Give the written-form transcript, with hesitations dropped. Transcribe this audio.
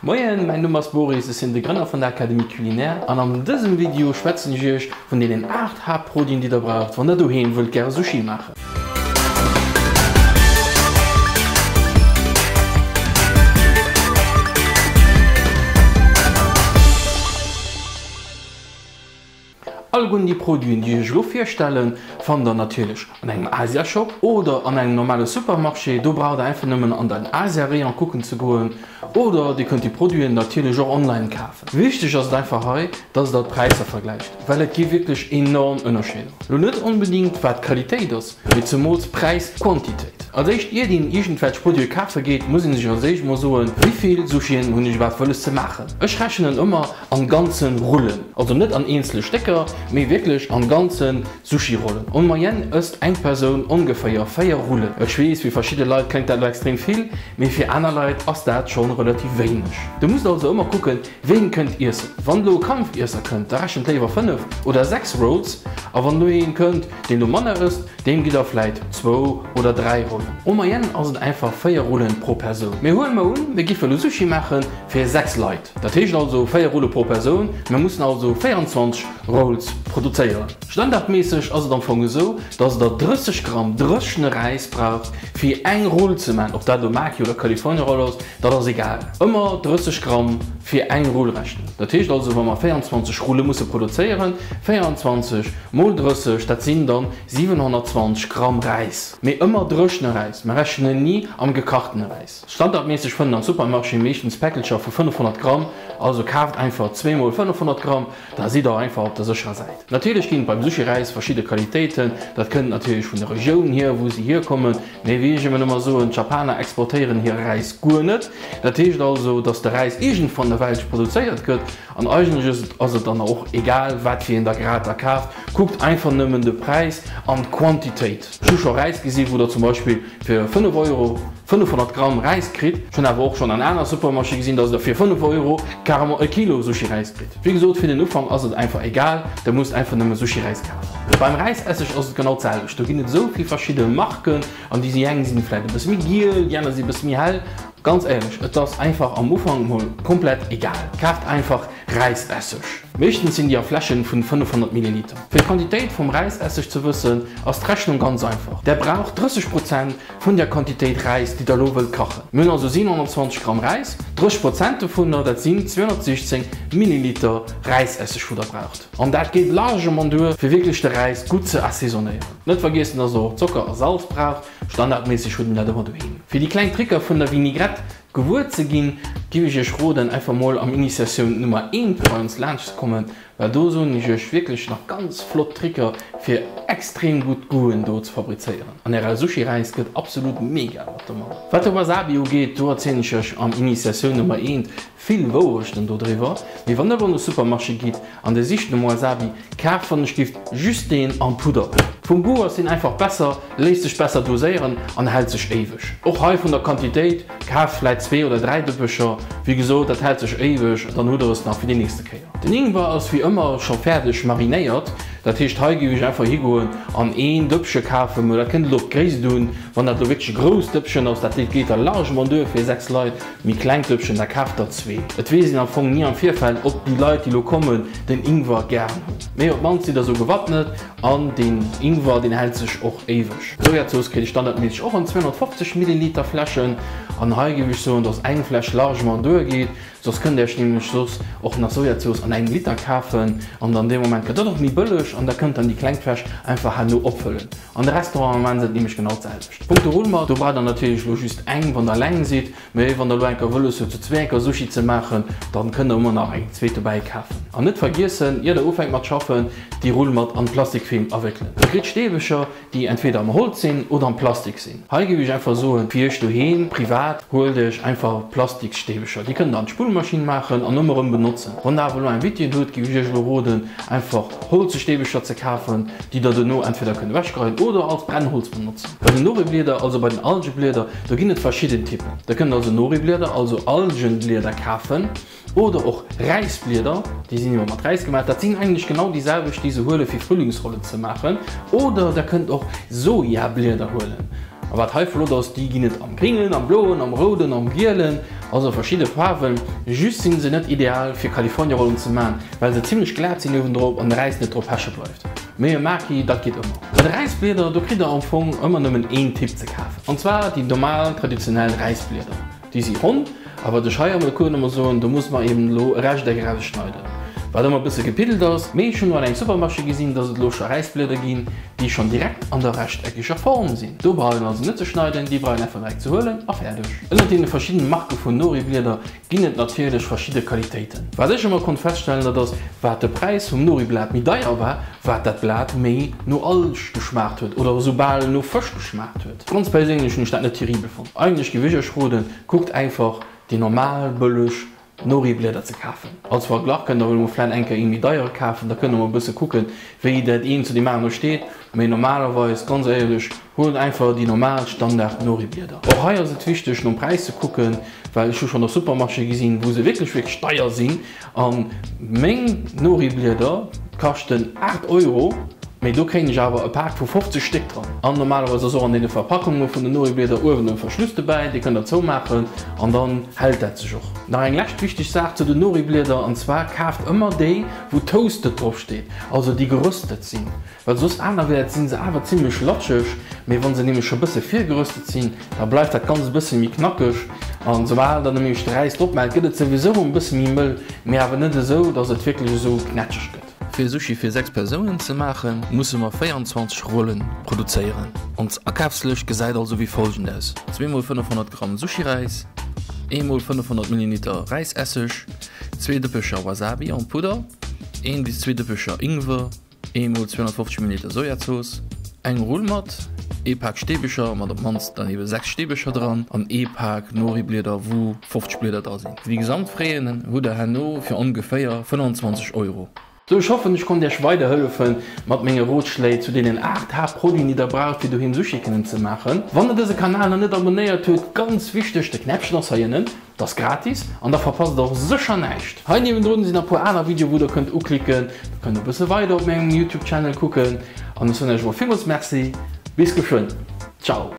Moien, mäin Numm ass Boris, ech sinn de Grënner vun der Académie Culinaire an an dësem Video schwätzen ech iech vun deenen 8 Haaptproduiten déi der braucht wann der doheem wëllt gäre Sushi maachen. Alleguerten déi Produiten, déi ech iech elo virstellen, fannt der natierlech an engem Asiashop oder an engem normale Supermarché. Do braucht der einfach nëmmen an den Asia-Rayon kucken ze goen oder dir kënnt déi Produiten natierlech och online kafen. Wichteg ass et einfach hei, dass der d'Präisser vergläicht, well et gi wierklech enorm Ënnerscheeder. Lo net onbedingt wat d'Qualitéit ass, mee zemools Präis-Quantitéit. Als éischt iert een iergendwelch Produite kafe geet, muss een sech als éischt mol soen, wéivill Sushien hunn ech iwwerhaapt wëlles ze maachen. Ech rechnen ëmmer An ganzen Rullen, also net an eenzele Stécker, mee wierklech an ganzen Sushi-Rollen. En moyenne ësst eng Persoun ongeféier 4 Rullen. Ech weess, fir verschidde Leit kléngt dat elo extrem vill, mee fir aner Leit ass dat schonn relativ wéineg. Du musst also ëmmer kucken, ween kënnt iessen. Wann elo e Kampfiesser kënnt, da rechent léiwer 5 oder 6 Rolls, a wann elo een kënnt, deen elo manner ësst, deem gitt der vläit zwou oder 3 Rollen. En moyenne ass et einfach 4 Rullen pro Persoun. Mee huele mer un, mir giffe elo Sushi maachen fir 6 Leit. Dat heescht also 4 Rulle pro Persoun, mir mussen also 24 Rolls produzéieren. Standardméisseg ass et am Fong esou, dass der 30 Gramm dréchene Räis braucht fir eng Rull ze man, ob dat elo Maki oder California Roll ass, dat ass egal. Ëmmer 30 Gramm fir eng Rull rechnen. Dat heescht also wa mer 24 Rulle musse produzéieren, 24 mol 30, dat sinn dann 720 Gramm Räis. Mee ëmmer dréchene Räis, mer rechnen ni am gekachtene Räis. Standardméisseg fënnt am Supermarché meeschtens Päckelcher vu 500 Gramm, also kaaft einfach zweemol 500 Gramm, da sidd der einfach op der sécherer Säit. Natierlech ginn et beim Sushi-Räis verschidde Qualitéiten, dat kënnt natierlech vun der Regioun hier wou se hierkommen, mee wéi ech ëmmer nëmmer soen, d'Japaner exportéieren hire Räis guer net, dat heescht also dass de Räis iergendwann der Welt produzéiert gëtt an eigentlech ass et dann och egal wat fir een der grad da kaaft, kuckt einfach nëmmen de Präis an d'Quantitéit. Ech hu scho Räis gesi wou der zum Beispill fir 5 Euro 500 Gramm Räis kritt. Ech hunn awer och schonn an aner Supermarché gesinn, dass der fir 5 Euro carrement e Kilo Sushiräis kritt. Wéi gesot, fir den Ufank ass et einfach egal, der musst einfach nëmme Sushiräis kafen. Beim Räisesseg ass et genau d'selwecht. Do ginn et esou vill verschidde Marken an déi eng sinn vläit e bësse méi giel, déi aner si e bësse méi hell. Ganz éierlech, et ass einfach am Ufank mol komplett egal. Kaaft einfach Räisesseg. Meeschtens sinn déi a Fläschen vun 500 Milliliter. Fir d'Quantitéit vum Räisesseg ze wëssen, ass d'Rechnung ganz einfach. Der braucht 30 Prozent vun der Quantitéit Räis, déi der elo wëllt kachen. Mir hunn also 720 Gramm Räis, 30 Prozent dovunner, dat sinn 216 Milliliter Räisesseg wou der braucht. An dat geet largement duer, fir wierklech de Räis gutt ze assaisonnéieren. Net vergiessen, dass der och Zocker a Salz braucht. Standardméisseg huet een dat ëmmer doheem. Fir déi kleng Tricker vun der Vinaigrette gewuer ze ginn, giff ech iech roden einfach mol am Initiatioun Nummer 1 bei ons laanscht ze kommen, well do soen ech iech wierklech nach ganz flott Tricker fir extrem gutt Goûten do ze fabrizéieren. An äre Sushi Räis gëtt absolut mega mat domadder. Wat de Wasabi ugeet, do erzielen ech iech am Initiatioun Nummer 1 vill Wourechten dodriwwer, mee wann der elo an de Supermarché gitt an der sicht nom Wasabi, kaaft wann ech giff just deen am Pudder. Vum Goût ass deen einfach besser, léisst sech besser doséieren an hält sech éiweg. Och hei vun der Quantitéit, kaaft vläit zwee oder 3 Dëppecher, wéi gesot dat hält sech éiweg, dann hutt der es nach fir déi nächste Kéier. Den Ingwer ass wéi ëmmer scho fäerdeg marinéiert, dat heescht hei giff ech einfach higoen an een Dëppche kafen, dat kënnt elo op d'Gréisst un, wann dat elo wierklech e grousst Dëppchen ass, dat geet da largement duer fir 6 Leit, Méi kleng Dëppchen, da kaaft der zwee. Et weess een am Fong ni am Virfeld, ob déi Leit, déi lo kommen, den Ingwer gären hunn. Mee op d'mannst sidd der sou gewappnet an deen Ingwer, deen hält sech och éiweg. Sojazooss kritt ee standardméisseg och an 250 Milliliter Fläschen. An hei géif ech soen, dass eng Fläsch largement duergeet. Soss kënnt der iech nämlech soss och nach Sojazooss an engem Liter kafen an dann dee Moment gëtt dat och méi bëlleg an da kënnt dann déi kleng Fläsch einfach herno opfëllen. An de Restauranten maachen se et nämlech genau d'selwecht. Punkto Rullmat, do braucht der natierlech elo just eng wann der eleng sidd, mee wann der elo enker wëlles hutt zu zwee enker Sushi ze maachen, dann kënnt der ëmmer nach eng zweet dobäi kafen. An net vergiessen, ier der ufänkt mat schaffen, déi Rullmat an Plastikfilm awéckelen. Der kritt Steebecher, déi entweder am Holz sinn oder am Plastik sinn. Hei géif ech einfach soen, fir iech doheem privat, huelt iech einfach Plastikssteebecher, déi kënnt der an d'Spullmaschinn maachen an ëmmer erëm benotzen. Wann der awer elo Invitéen hutt, géif ech iech elo roden, einfach holze Steebecher ze kafen, déi der dono entweder kënnt ewechgeheien oder als Brennholz benotzen. Bei den Noriblieder, also bei den Algeblieder, do ginn et verschidden Typen. Der kënnt also Noriblieder, also Algenblieder kafen oder och Räisblieder, déi sinn jo mat Räis gemaach, dat sinn eigentlech genau déi selwecht, déi se huele fir Frühlingsrollen ze maachen. Oder der kënnt och Sojablieder huelen. A wat hei flott ass, déi ginn et am Gringen, am Bloen, am Rouden, am Gielen, also verschidde Faarwen. Just sinn se net ideal fir California-Rollen ze man, well se zimlech glat sinn uewendrop an de Räis net drop peche bleift. Mee e Maki, dat geet ëmmer. Bei de Räisblieder, do kritt der am Fong ëmmer nëmmen een Typ ze kafen, an zwar déi normal traditionell Räisblieder. Déi si ronn, a wat ech hei am Cours ëmmer soen, do muss mer eben elo e Rechteck erausschneiden, wat ëmmer e bësse gepiddelt ass, mee ech hunn elo an engem Supermarché gesinn, dass et elo scho Räisblieder ginn, déi schonn direkt an der rechteckeger Form sinn. Do brauch een also net ze schneiden, déi brauch een einfach direkt ze huelen a fäerdeg. Ënnert deene verschiddene Marke vun Noriblieder ginn et natierlech verschidde Qualitéiten. Wat ech ëmmer konnt feststellen, dat ass, wat de Präis vum Noriblat méi deier war, wat dat Blat méi no Alg geschmaacht huet oder esou bal no Fësch geschmaacht huet. Ganz perséinlech hunn ech dat net terribel fonnt. Eigentlech géif ech iech roden, kuckt einfach déi normal bëlleg Nori-Blieder ze kafen. Als Verglach kënnt der emol vläit eng Kéier ee méi deiere kafen, da kënnt der mol e bësse kucken, wéi dat een zu deem anere steet. Mee normalerweis, ganz éierlech, huelt einfach déi normal Standard Nori-Blieder. Och hei ass et wichteg nom Präis ze kucken, well ech hu schonn och Supermarchéë gesinn, wou se wierklech, wierklech deier sinn. A meng Nori-Blieder kaschten 8 Euro, mee do kréien ech awer e Pak vu 50 Stéck dran. An normalerweis ass och an deene Verpackunge vun den Nori-Blieder uewen e Verschluss dobäi, dee kënnt der zoumaachen an dann hält dat sech och. Nach eng lescht wichteg Saach zu den Nori-Blieder, an zwar kaaft ëmmer déi, wou toasted drop steet, also déi geröstet sinn. Well soss anerwäerts sinn se awer zimlech latscheg, mee wann se nämlech scho bësse virgeröstet sinn, da bleift dat Ganzt e bësse méi knackeg an soubal der nämlech de Räis drop maacht, gëtt et souwisou e bësse méi mëll, mee awer net esou, dass et wierklech esou knätscheg gëtt. Fir Sushi fir 6 Persounen ze maachen, musse mer 24 Rollen produzéieren. Ons Akafslëscht gesäit also wéi folgend aus, Zwee mol 500 Gramm Sushiräis, ee mol 500 Milliliter Räisesseg, zwee Dëppecher Wasabi en Pudder, een bis zwee Dëppecher Ingwer, Eemol 250 Milliliter Sojazooss, eng Rull mat ee Pak Steebecher mat op d'mannst dann ebe 6 Steebecher dran an ee Pak Noriblieder wou 50 Blieder dra sinn. Déi gesamt Fräen hutt der herno fir ongeféier 25 Euro. Sou ech hoffen ech konnt iech weiderhëllefen mat menge Rotschléi zu deenen 8 Haaptproduiten déi der braucht fir doheem Sushi kënnen ze maachen. Wann der dëse Kanal nach net abonnéiert hutt, ganz wichteg, de Knäppchen ass hei ënnen, Dat ass gratis an da verpasst der och sécher näischt. Hei niewendrun sinn e puer aner Videoe wou der kënnt uklicken. Der kënnt e bësse weider op mengem Youtube Channel kucken an ech soen iech emol villmools Merci. Bis geschwënn. Ciao.